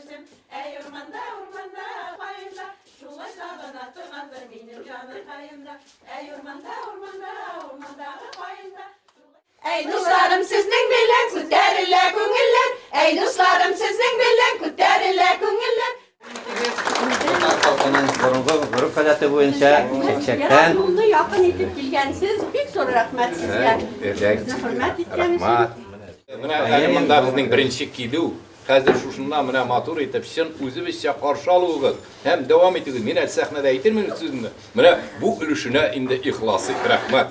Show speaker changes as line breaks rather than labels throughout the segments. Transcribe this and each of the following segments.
Үзем. Әй, урманда, урманда, каенда, шулай сагына торгандыр минем җаныкаем да. Әй, урманда, урманда, урмандагы каенда. Әй, дусларым, сезнең белән күтәрелә күңелләр. Әй, дусларым, сезнең белән күтәрелә күңелләр.
Татар халкының борынгы гореф-гадәте буенча чәкчәктән
Юлны якын итеп килгәнсез, бик зур рәхмәт сезгә. Безне хөрмәт иткән өчен.
Менә әле монда безнең беренче килү. Хәзер шушында менә матур итеп, чын үзебезчә каршы алуыгыз һәм дәвам итүегез. Мин әле сәхнәдә әйтермен сүземне. Менә бу өлешенә инде ихласы рәхмәт.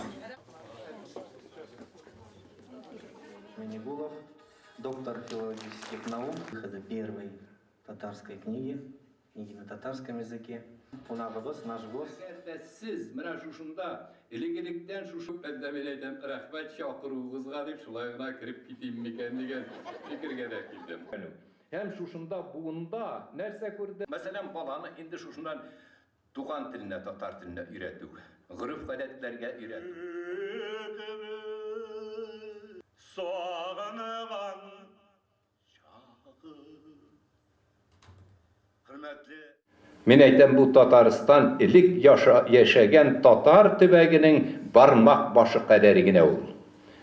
Минигулов, доктор филологических наук, выхода первой татарской книги, книги на татарском языке. Кунагыбыз, наш гость.
Әгәр дә сез менә шушында элек-электән шушы әлдә мин әйтәм, рәхмәт чакыруыгызга дип шулай гына кереп китим микән дигән фикергә дә килдем. Һәм шушында буында нәрсә күрде? Мәсәлән, баланы инде шушыннан туган теленә, татар теленә өйрәтү, гореф-гадәтләргә өйрәтү.
Сагынган чагы. Хөрмәтле.
Мин әйтәм, бу Татарстан элек яша, яшәгән татар төбәгенең бармак башы кадәре генә ул.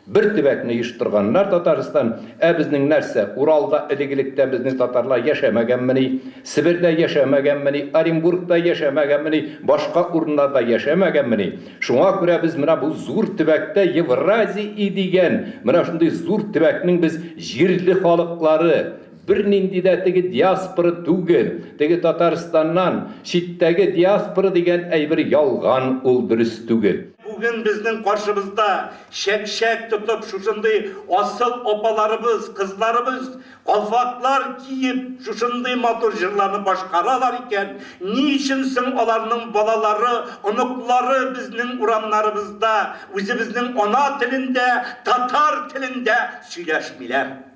Бер төбәкне оештырганнар Татарстан, ә безнең нәрсә, Уралда элек-электән безнең татарлар яшәмәгәнмени, Себердә яшәмәгәнмени, Оренбургта яшәмәгәнмени, башка урыннарда яшәмәгәнмени? Шуңа күрә без менә бу зур төбәктә Евразия дигән менә шундый зур төбәкнең без җирле халыклары, бернинди дә теге диаспора түгел, теге Татарстаннан читтәге диаспора дигән әйбер ялган, ул дөрес түгел.
Бүген безнең каршыбызда чәкчәк тотып шушындый асыл апаларыбыз, кызларыбыз калфаклар киеп шушындый матур җырларны башкаралар икән, ни өчен соң аларның балалары, оныклары безнең урамнарыбызда үзебезнең ана телендә, татар телендә сөйләшмиләр?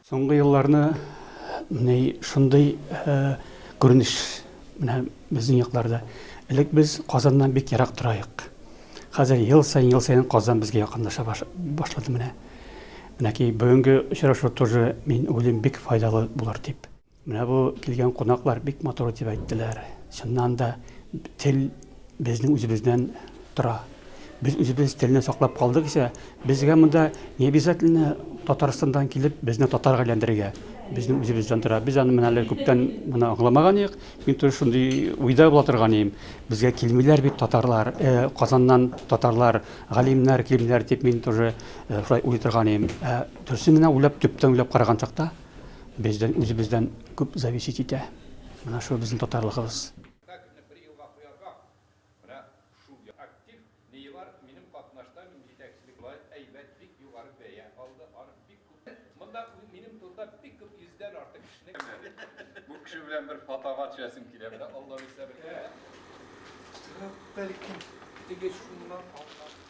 Соңгы елларны менә шундый күренеш менә безнең якларда. Элек без Казаннан бик ерак тораек. Хәзер ел саен, ел саен Казан безгә якынлаша башлады менә. Менәки бүгенге очрашу тоже мин уйлыйм бик файдалы булыр дип. Менә бу килгән кунаклар бик матур итеп әйттеләр. Чыннан да тел безнең үзебездән тора. Без үзебез телне саклап калдык исә, безгә монда не обязательно Татарстаннан килеп безне татарга әйләндерергә. Безнең үзебездән тора. Без аны менә әле күптән моны аңламаган идек. Мин тоже шундый уйда була торган идем. Безгә килмиләр бит татарлар, Казаннан татарлар, галимнәр килмиләр дип мин тоже шулай уйлый торган идем. Ә дөресен генә уйлап, төптән уйлап караган чакта, Бездән үзебездән күп зависеть итә. Менә шул безнең татарлыгыбыз.
Спектакльне бер елга куярга менә шул актив ние бар, минем катнашта, мин җитәкчелек болай әйбәт, бик югары бәя алды, аны бик күп, монда минем турыда бик күп йөздән артык кешенең. Бу кеше белән бер фотога төшәсем килә, менә Алла бирсә бер.
Бәлки, теге шуннан алган.